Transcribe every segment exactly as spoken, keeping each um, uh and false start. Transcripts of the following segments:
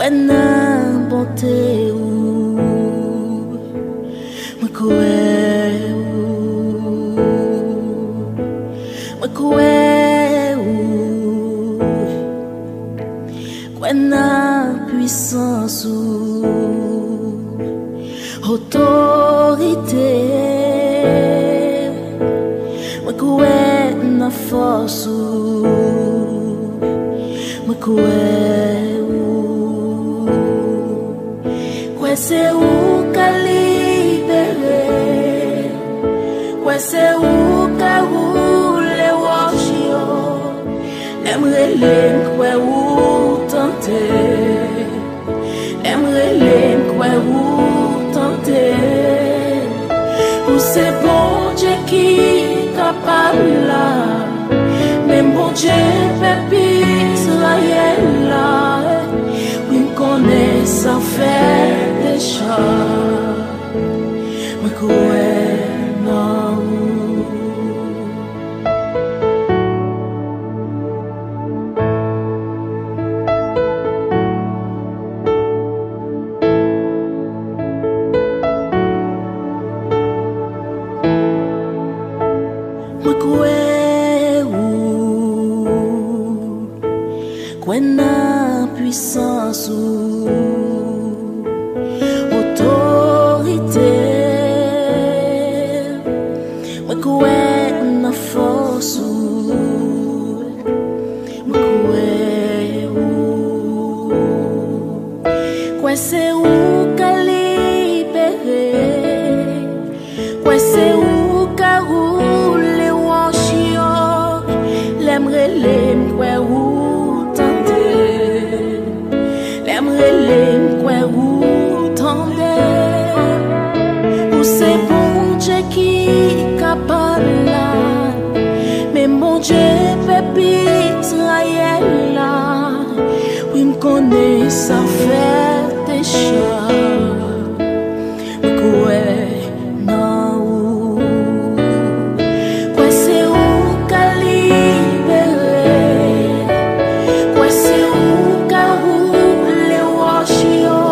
Nan bonte ou, mwen kwè ou, mwen kwè ou, kwè nan pwisans ou, otorite. Mwen kwè nan fòs ou, mwen kwè ou. Kwè se ou ka libere, kwè se ou ka woule wòch yo. Lè m rele, m kwè ou tande. Lè m rele, m kwè ou tande. Ou se Bondye ki kapab la. Menm Bondye pèp Izrayèl la. Wi, m konnen sa w fè deja. Mwen kwè nan ou. Mwen kwè ou, kwè nan pwisans ou, otorite. Mwen kwè nan fòs ou, mwen kwè ou. Kwè se ou ka libere, kwè se ou ka woule wòch yo. Lè m rele, m kwè ou tande. Lè m rele, m kwè ou tande. Ou se Bondye ki kapab la. Menm Bondye pèp Izrayèl la. Wi, m konnen sa w fè deja. M kwè nan ou. Kwè se ou ka libere. Kwè se ou ka woule wòch yo.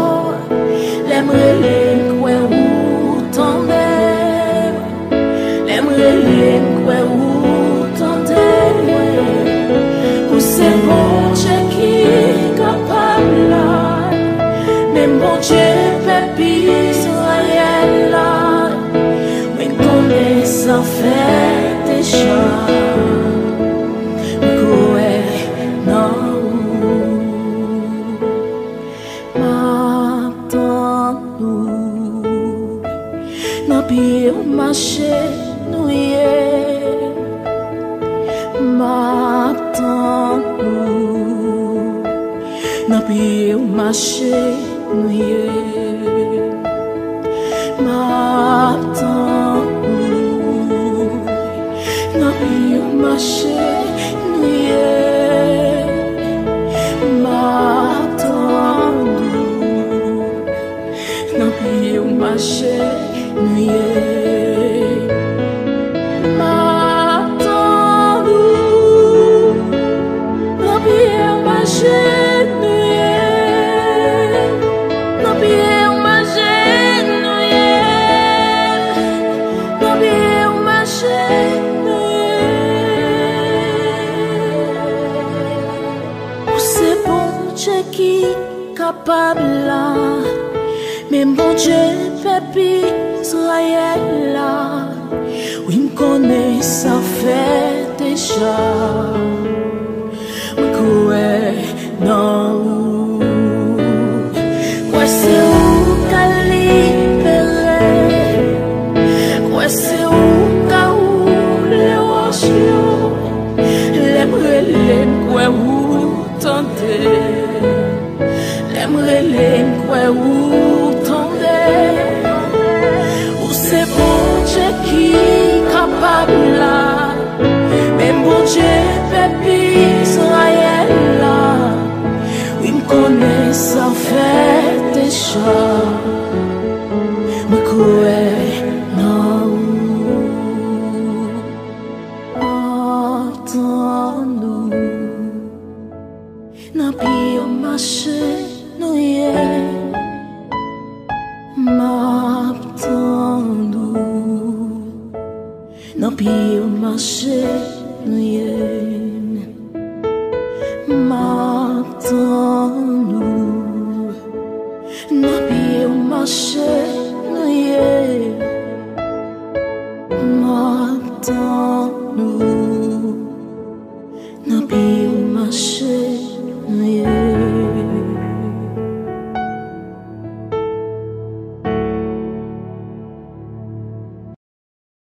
Lè m rele, m kwè ou tande. Lè m rele, m kwè ou tande. Ou se Bondye ki kapab la. Menm Bondye pèp Izrayèl la. Mwen konnen sa w fè deja. Mwen kwè nan ou. M ap tann ou. Nan pye w mache nou ye. M ap tann ou. Nan pye w mache nou ye. M ap tann ou. Nan pye w mache nou ye. M ap tann ou. Nan pye w mache nou ye. M ap tann ou. Nan pye w mache nou ye. Nan pye w mache nou ye. Nan pye w mache nou ye. Ou se Bondye ki kapab la. Menm Bondye pèp Izrayèl la. Wi, m konnen sa w fè deja. M kwè nan ou. Kwè se ou ka libere. Kwè se ou ka woule wòch yo. Lè m rele, m kwè ou tande. Lè m rele, m kwè ou tande. Ou se Bondye ki kapab la. Menm Bondye pèp Izrayèl la. Wi, m konnen sa w fè deja. M kwè nan ou. Antann nou. Nan pye w mache nou ye. Mache nou ye. M ap tann.